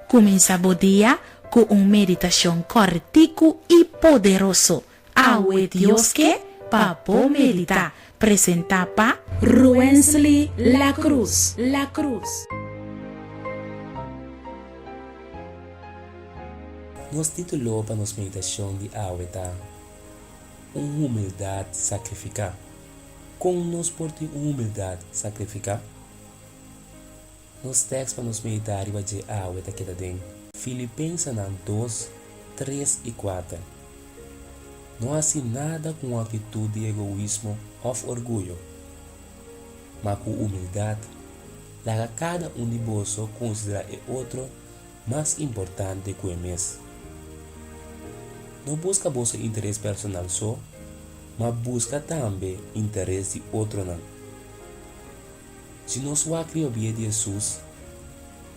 Kuminsá bo dia ku un meditashon kòrtiku i poderoso. Awe Dios ke pa bo meditá. Presentá pa Ruensly La Cruz. La Cruz. Nos título pa nos meditashon di awe ta, Un humildat sakrifiká. Kon nos por tin un humildat sakrifiká? Nos tèks pa nos meditá riba dje awe ta keda den Filipensenan dos, tres i kuater. No hasi nada ku un aktitut di egoismo òf orguyo, ma ku humildat laga kada un di boso konsiderá e otro mas importante ku e mes. No buska boso interes personal so, ma buska tambe interes di otronan. Si nos wak riba bia di Hesus,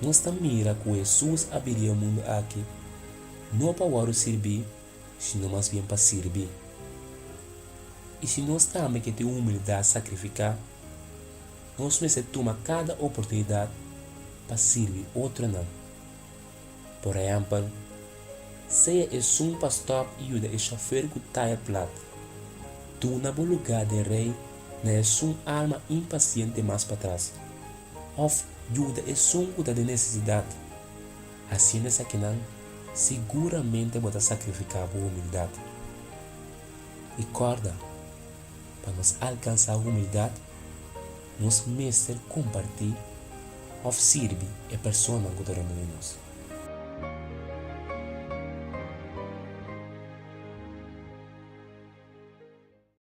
nos ta mira ku Hesus a bini e mundu aki no pa wòrdu sirbí, sino mas bien pa sirbi. I si nos tambe ke tin un humildat sakrifiká, nos mester tuma kada oportunidat pa sirbi otronan. Por ehèmpel, sea esun pa stòp i yuda e shòfer ku taya plat. Duna bo lugá den rei na esun alma impasiente mas patras, òf yuda esun ku ta den nesesidat. Hasiendo esakinan, siguramente bo ta sakrifiká bo humildat. I kòrda, pa nos alkansá humildat, nos mester kompartí òf sirbi e personanan ku ta rondó di nos.